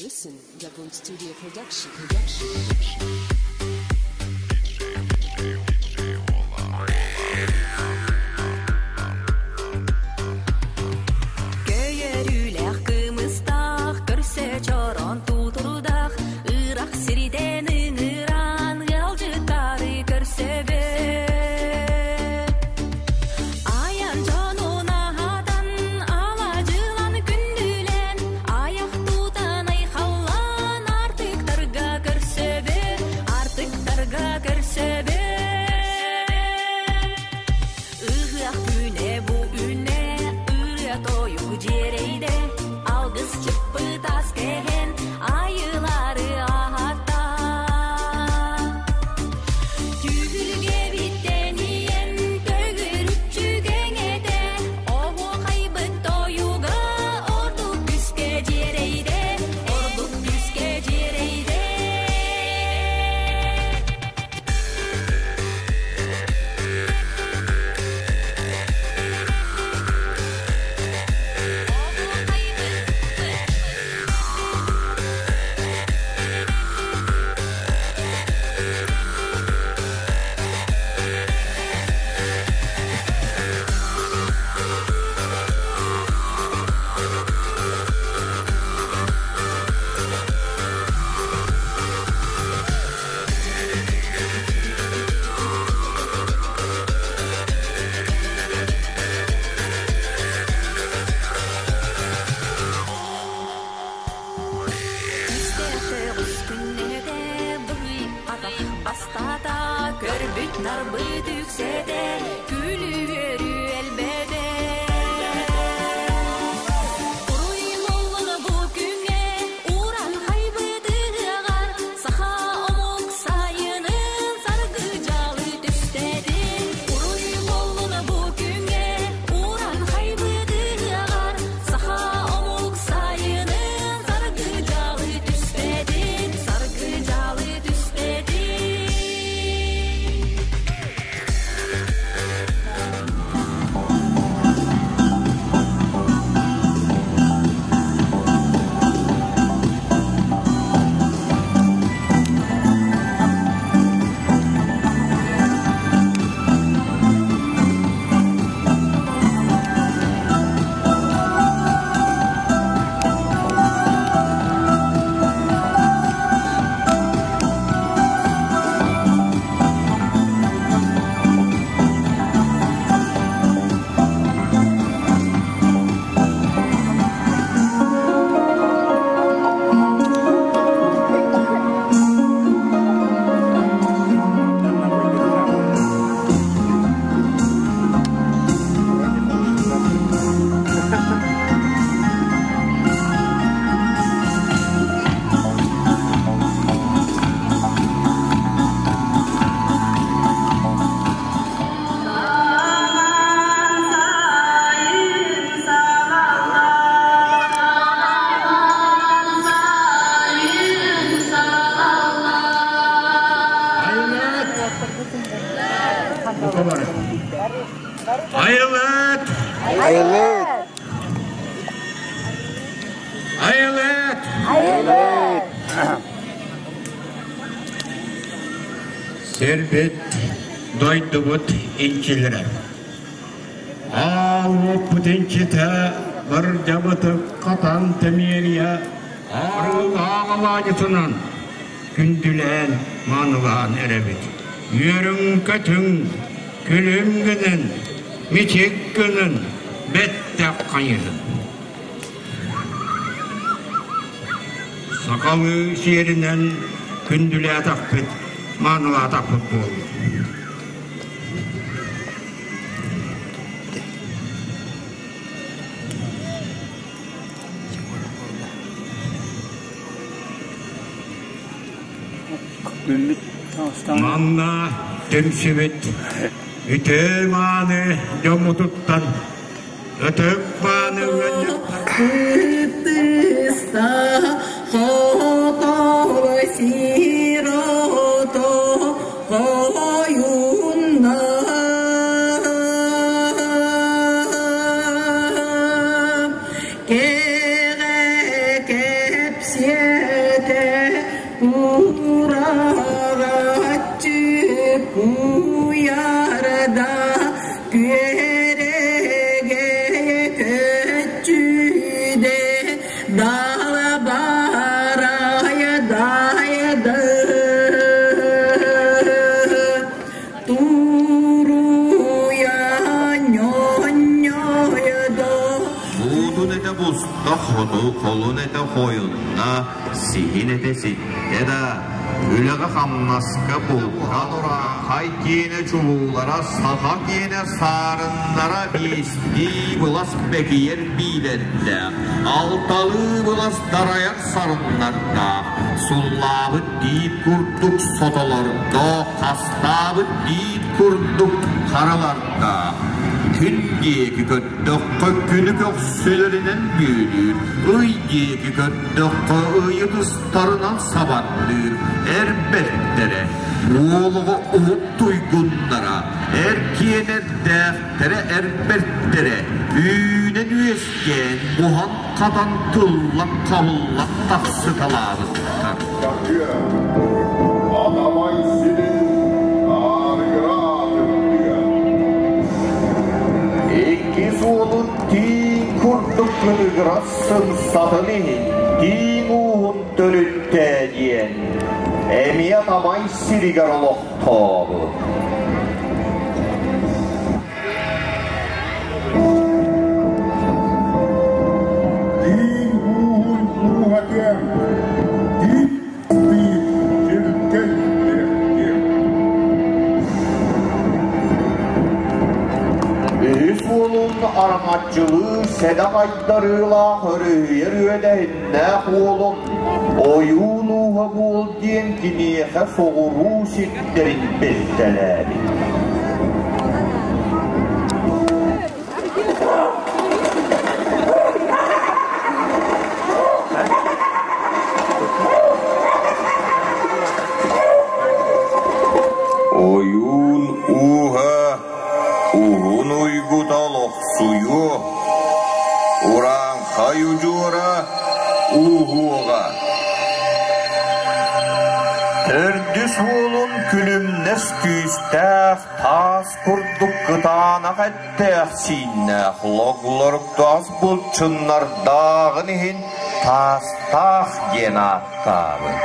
Listen, Dragon Studio Production. Production. Көйөрүүлээх кымыстаах, көрсө чороон туутурдаах, ыырах сирдэн ыҥыран ыалдьыттары көрсөбүт. Айан дьонун аһатан, алаадьылан күндүлээн, айах тутан айхаллаан артыктарга көрсөбүт, артыктарга көрсөбүт. Ыһыах күнэ бу үнэ, ырыа-тойук дьиэрэйдэ, алгыс чыппыт ас кэһэн, айылары аһатта. Түһүлгэбиттэн ийэн төгүрүччү кэҥэтэ, оһуохайбыт тойуга ордук күүскэ дьиэрэйдэ, ордук күүскэ дьиэрэйдэ. Түстээх күннэтэ быһый атах бастаата, көрбүт нарбыт үксэтэ, күлүү-үөрүү элбэтэ. Уруй бу күҥҥэ уран хайбыт ыһыаҕар, саха омук сайынын саргы дьалы түстэдин. Уруй бу күҥҥэ уран хайбыт ыһыаҕар, саха омук сайынын саргы дьалы түспэтин, саргы дьалы түспэтин. Айылыт! Айылыт! Айылыт! Айылыт! Сирбит, дойдубут инчилэрэ. Аалбыппыт инчитэ баржабыты хатан тэмиэрийэ арыылаах алаадьытынан күндүлээн маанылаан эрэбит. Үөрүҥ-көтүҥ, күлүм гынын, мичик гынын, бэттэх хайыһын. Сахалыы сиэринэн күндүлээтэхпит, маанылаатахпыт буолла. Манна түмсүбүт үтүө мааны дьоммутуттан ытык мааны Кыттыста хоторо сирото хойунна. Кэҕэ кэпсиэ Кэриэтэ кураҕаччы куйаарда күөрэгэ көччүдэ далбарая дайда туруйа ньонньойдо. Буутун этэ буста, хоту холун этэ хойунна, сиһин этэ ситтэ да, үлэҕэ-хамнаска булка хай киэнэ чулуулара, саха киэнэ саарыннара биэстии былас бэкийэр биилэрдээх, алталыы былас дарайар сарыннардаах, суллаабыт тиит курдук сотолордоох, хастаабыт тиит курдук харалардаах, күн диэки көрдөххө күнү көхсүлэринэн бүөлүүр, ый диэки көрдөххө ыйы тыстарынан сабардыыр эр бэртэрэ, уолугу уһук туйгуннара, эр киэнэрдээхтэрэ эр бэртэрэ, үүнэн үөскээн, буһан-хатан тыллан-хабыллан тахсыталаабыттар. Атамай сирин аарыгыра аатырдыа. Иккис уолун тииҥ курдук кытыгырас сымсатын иһин тииҥ ууһун төрүттээ диэн эмиэ Атамай сиригэр олохтообут. Тииҥ ууһун ууһатыаҥ, тиит тиит чиркэй диэхтиэм. Үһүс уолун араҥаччылыы сэдэх айдарыылаах өрүһүйэр үөдэһиннээх уолун ойуун ууһа буол диэн киниэхэ соҕуруу сирдэрин бэлтэлээбит. Ойуун ууһа уһун уйгута олохсуйуо, урааҥхай удьуора ууһуоҕа. Төрдүс уолун күлүмнэс күүстээх таас курдук кытаанах эттээх-сииннээх логлоруктаас булчуннардааҕын иһин Таастаах диэн ааттаабыт.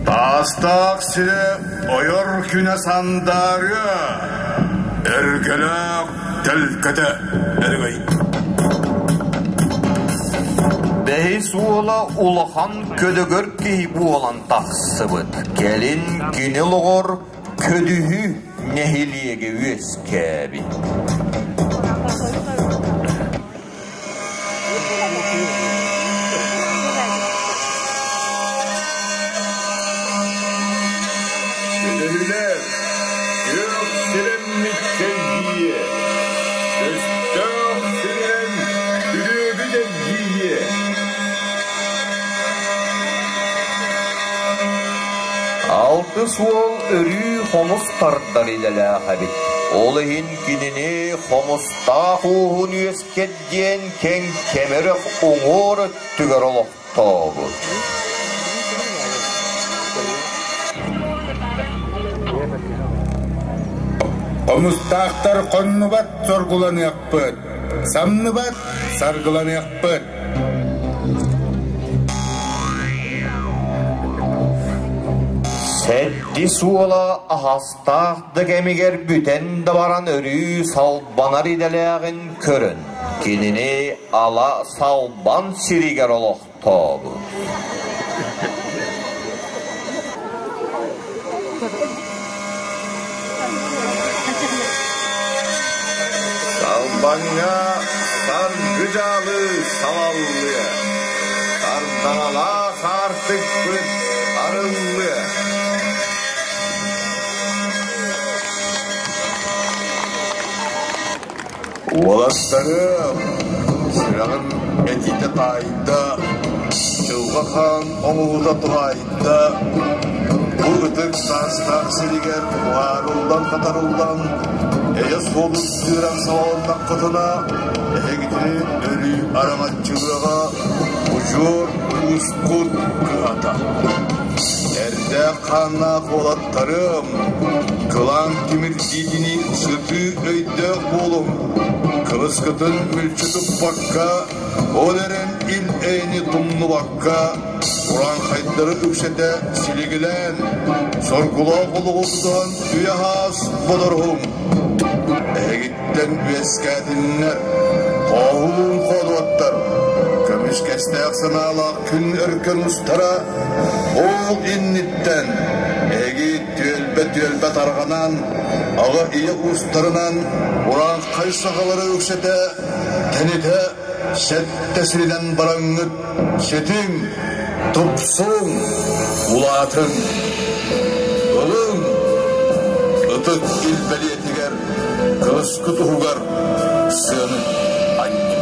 Таастаах сирэ ойор күнэ сандаарыа, өргөлөөх төлкөтө өрөгөй. Бэһис уола улахан көдөгөр киһи буолан тахсыбыт. Кэлин кини олоҕор Көдүһү нэһилиэгэ үөскээбит. Көдүһүлэр күөх сирэммит чэлгийиэ, өстөөх сиринэн күрүөбүт эргийиэ. Алтыс уол өрүү хомус тардар идэлээх эбит. Ол иһин кинини хомустаах ууһун үөскэт диэн кэҥкэмэрэх уҥуор өттүгэр олохтообут. Хомустаахтар хоннубат соргуланыахпыт, самныбат саргыланыахпыт. Сэттис уола аһастаах да кэмигэр бүтэн да баран өрүү салбанар идэлээҕин көрөн, кинини ала салбан сиригэр олохтообут. Салбаҥҥа саргы-дьаалы салаллыа, сардаҥалаах аартыкпыт арыллыа. Уолаттарым, сүрэҕим этиитэ таайда, дьылҕа хаан оҥоһуута туһаайда. сиригэр уһаарыллан-хатарыллан, эйэ суолун тыыран салалыннаххытына, эһигитини өрүү араҥаччылыаҕа удьуор уускут кыһата. Эрдээх хааннаах уолаттарым, кылаан тимирдиитинии сытыы өйдөөх буолуҥ, кылыскытын мүлчү туппакка, ол эрэн ил-эйэни тумнубакка, урааҥхайдары үксэтэ силигилээн, соргулаах олоҕу тутуһан үйэ-хаас бодоруһуҥ. Эһигиттэн үөскээтиннэр, хоһуун хоодуоттар, көмүскэстээх санаалаах күн өркөн устара, ол инниттэн эһиги түөлбэ-түөлбэ тарҕанан, аҕа ийэ уустарынан урааҥхай сахалары үксэтэ, тэнитэ сэттэ сиринэн бараҥҥыт ситиҥ, тупсуҥ, улаатыҥ. Ылыҥ, ытык ил бэлиэтигэр, кылыскы туһугар сыаны анньыҥ.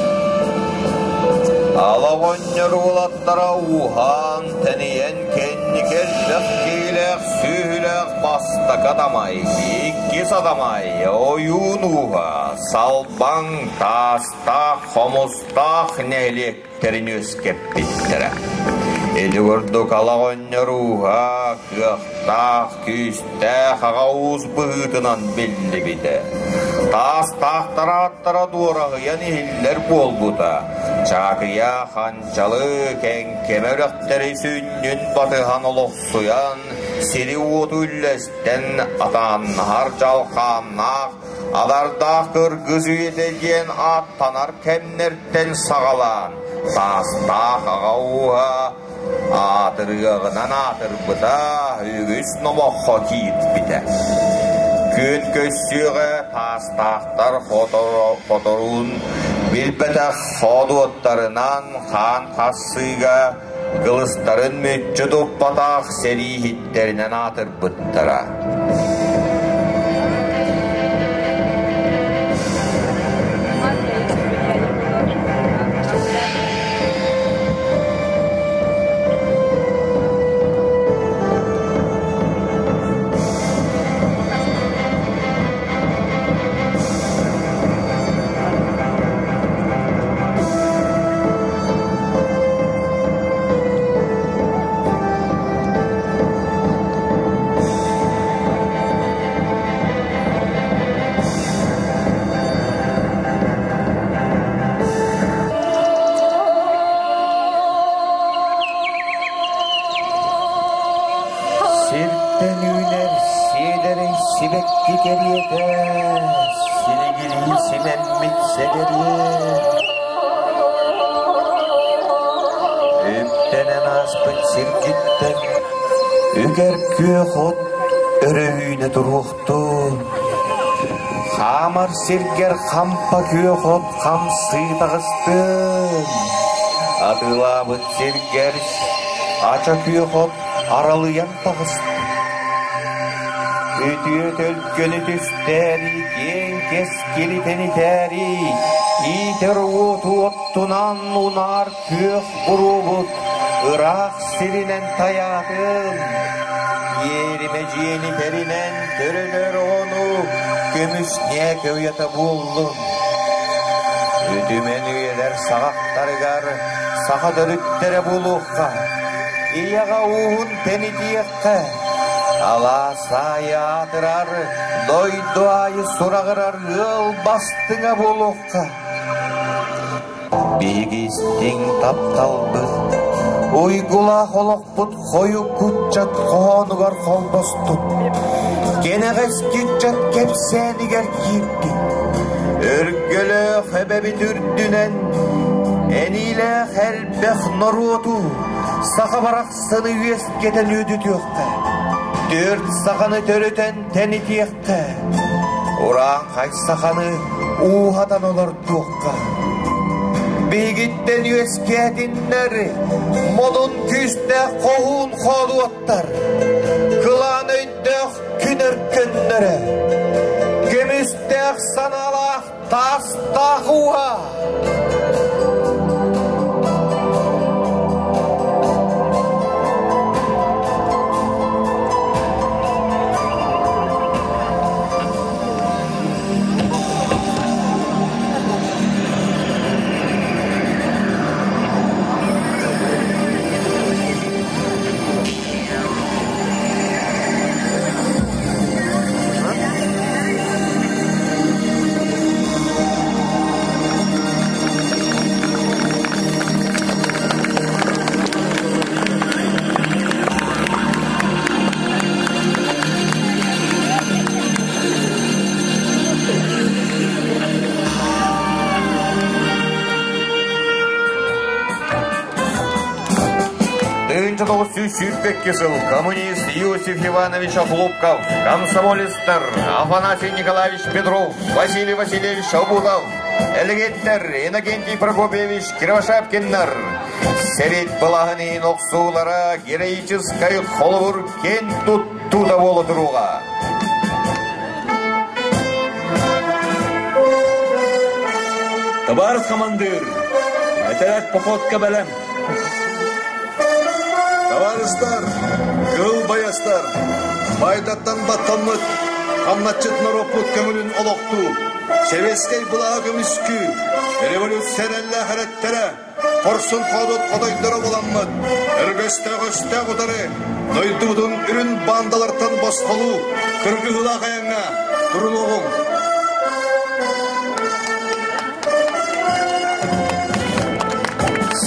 Ала оҕонньор уолаттара ууһаан, тэнийэн кэнники элбэх киилээх сүөһүлээх бастакы атамай, иккис атамай, ойуун ууһа, салбаҥ, таастаах, хомустаах нэһилиэктэрин үөскэппиттэрэ. Ити курдук ала оҕонньор ууһа, кыахтаах, күүстээх аҕа уус быһыытынан биллибитэ. Таастаахтар ааттара дуораһыйан иһиллэр буолбута. Чаакыйа, Ханчалы, Кэҥкэмэ үрэхтэри сүнньүн батыһан олохсуйан, сири-уоту үллэстэн атааннаһар дьалхааннаах Адардаах кыргыз үйэтэ диэн ааттанар кэмнэртэн саҕалаан, саастаах аҕа ууһа аатырыаҕынан аатырбыта, үгүс номоххо киирбитэ. Күн көссүөҕэ таастаахтар хоторуун билбэтэх хоодуоттарынан хаан хассыыга кылыстарын мүччү туппатах сэрииһиттэринэн аатырбыттара. Сиртэн үүнэр сиэдэрэй сибэкки кэриэтэ, силигилии симэммит сэгэриэ. Үктэнэн ааспыт сиргиттэн үгэр күөх от өрөһүүнэ туруохтун. Хаамар сиргэр хампа күөх от хамсыы таҕыстын. Атыылаабыт сиргэр ача күөх от аралыйан таҕыстын. Үтүө төлкөнү түстээри, киэҥ кэскили тэнитээри, иитэр уоту оттунан унаар күөх буруобут ыраах сиринэн тайаатын. Иэримэ дьиэни тэринэн төрөлөр оҕону көмүс ньээкэ уйата буоллун. Үтүмэн үйэлэр саҕахтарыгар саха төрүттэрэ буолуохха, ийэҕэ ууһун тэнитиэххэ, алаас аайы аатырар, дойду аайы сураҕырар ыал бастыҥа буолуохха. Биһиги истиҥ тапталбыт, уйгулаах олохпут хойукку ыччат хоһоонугар холбостут, кэнэҕэски ыччат кэпсээнигэр киирдин. Өргөлөөх эбэбит үрдүнэн эниилээх элбэх норуоту саха барахсаны үөскэтэн үөдүтүөххэ, түөрт саханы төрүтэн тэнитиэххэ, урааҥхай саханы ууһатан олордуохха. Биһигиттэн үөскээтиннэр модун күүстээх хоһуун хоодуоттар, кылаан өйдөөх күн өркөннөрө, көмүстээх санаалаах таастаах ууһа. 922 сыл коммунист Иосиф Иванович Охлопков, комсомолецтар Афанасий Николаевич Петров, Василий Васильевич Шабутов, элегеттер Иннокентий Прокопьевич Кривошапкиннар Сэрит былаһын иһин охсуулара героическай холобур киэн туттуута буола туруоҕа. Табаарыс хамандыыр, этэрээт походка бэлэм. Табаарыстар, кыл байастар, байдаттан баттаммыт, хамначчыт норуоппут көҥүлүн олохтуу, сэбиэскэй былааҕы көмүскүү, революция эрэллээх эрэттэрэ, хорсун хоодуот хотойдоро буламмыт, өргөстөөх өстөөх утары, дойдубутун үрүн баандалартан босхолуу, кыргыһыылаах айаҥҥа турунуоҕуҥ!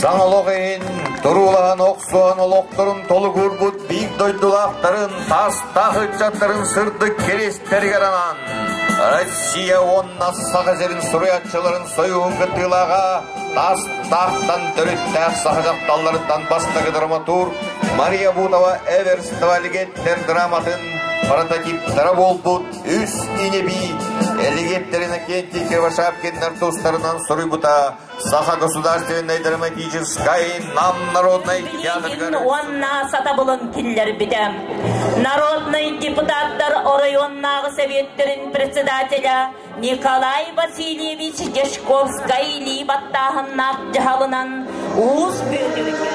Саҥа олох иһин туруулаһан охсуһан олохторун толугурбут биир дойдулаахтарын таастаах ыччаттарын сырдык кириэстэригэр анаан Россия уонна Саха сирин суруйааччыларын сойууһун кыттыылааҕа Таастаахтан төрүттээх саха дьахталларыттан бастакы драматург Мария Бутова Эверстова Легеттер драматын прототиптара буолбут үс инэбии Элигеттер Иннокентий Кривошапкиннар тустарынан суруйбута Саха государственной драматическай Нам народнай театрыгар уонна сатабылын киллэрбитэ. Народнай депутаттар оройуоннааҕы сэбиэттэрин председателя Николай Васильевич Дьячковскай илии баттааһыннаах дьаһалынан Уус Бүөтүргэ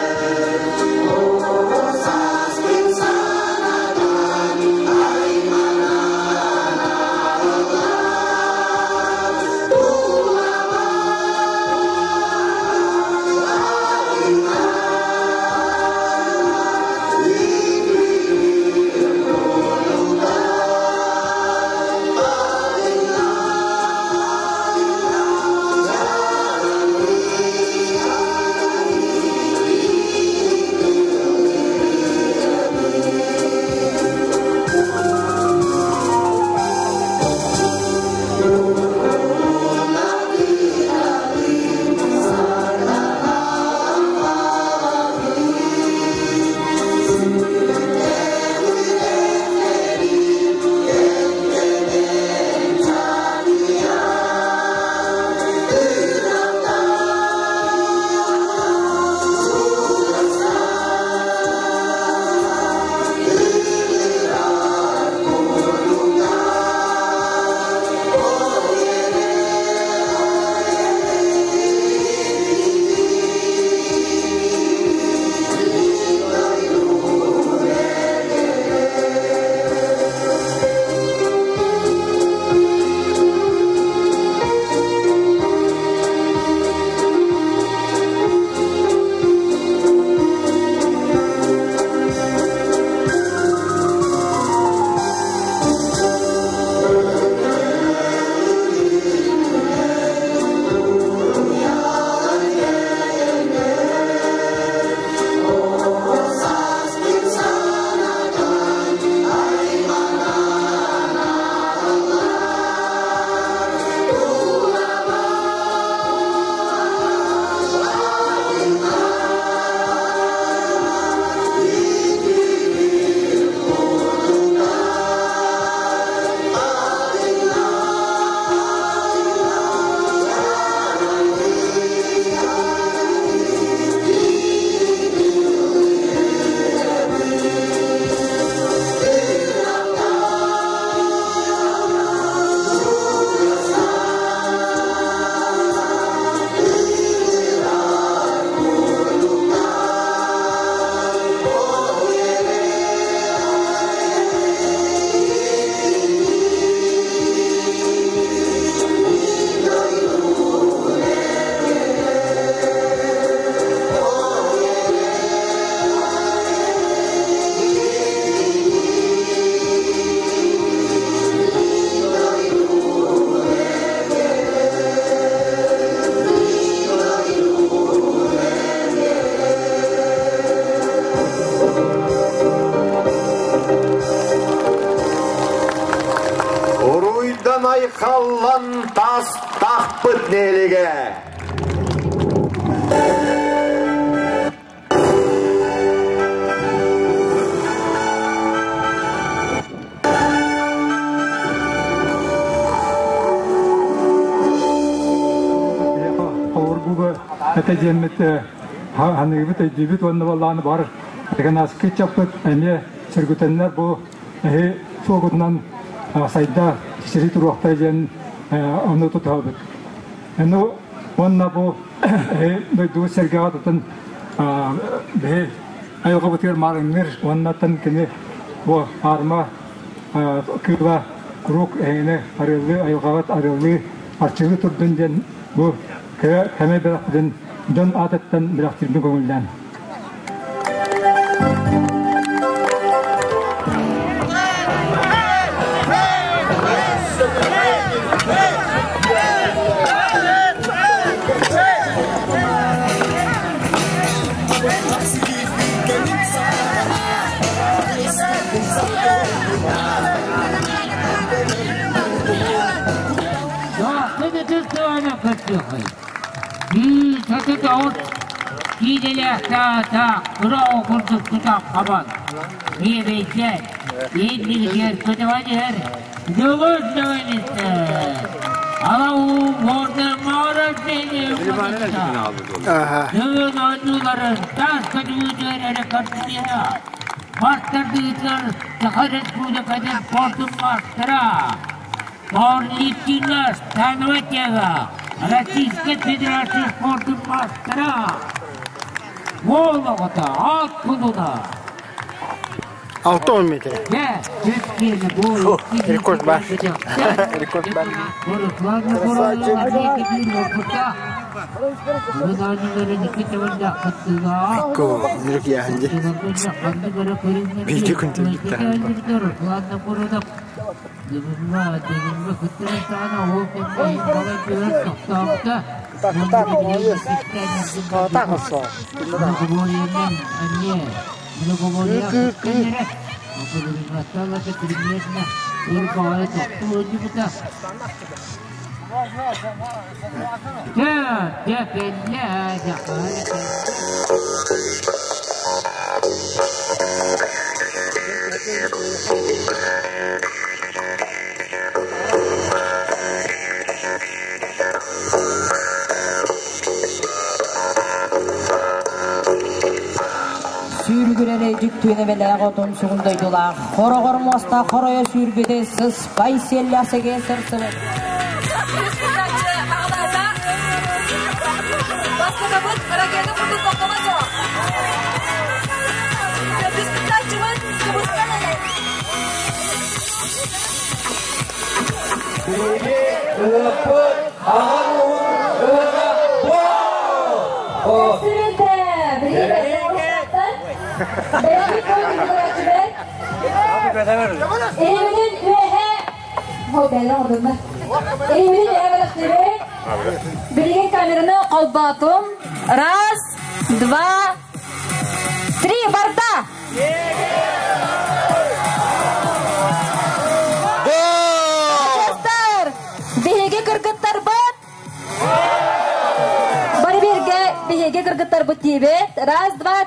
Уруйдан айхаллан тастахпыт нелиге. Этэ диэммит ханыыбыт, өйдүүбүт уонна буоллаҕына бар деканаскы ыччаппыт эмиэ сөргүтэннэр бу эһи суолгутунан сайда сири туруохтара диэн ону тутуһабыт. Эну уонна бу эһи дойдубут сэргэҕэ тутун биһи айылҕабытыгар маарыҥныыр уоннаттан кини бу аарма кыыла куруук эһигини арыаллыы айылҕаҕыт арыаллыы арчылыы турдун диэн бу кыра кэмэ бэлэхпитин дьон аатыттан бэлэхтиирбин көҥүллээн. Российская Федерация спортун маастара! Уол оҕото, аат кулуна! 6 метр. Рекорд бар. Рекорд бар. Ко, нирк яханди. Видео контент. Сүүрүгүрэр дьүктүөн эбэлээх отун сугун дойдулаах, хороҕор муоста хоройо сүүрбүтэ сыспай сиэллээх сэгэ сырсыбыт. Билигин камераны холботум. Раз, два, три, барда! Оркестр! Биһиги кыргыттарбыт! Бары бииргэ биһиги кыргыттарбыт диибит. Раз, два,